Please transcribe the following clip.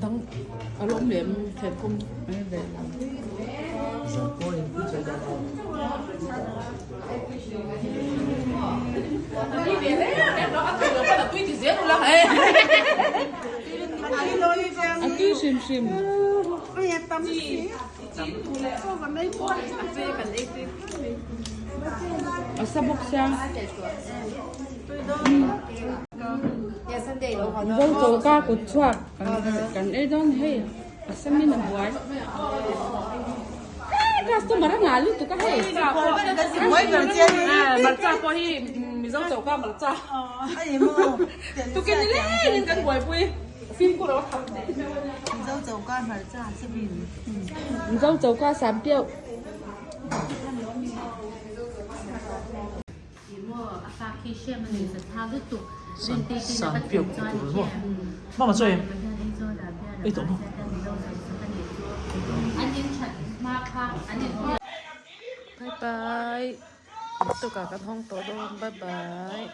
Dang a lawm lem thlen kum ve lo. A tui hrim hrim. A sa bawk sia. Zo choka kut chhuak kan ei dawn hei a samin a buai. Customer a ngah lutuk a hei. Marcha pawh hi Mizo choka marcha. Tukin ni lengin kan buaipui. Fimkhur a tham teh. Mizo choka marcha sabin. Mizo choka sam piau. Sam piau tih tur maw mama chaw em ei tawh maw. Bye bye tukah kan hawng tawh dawn bye bye.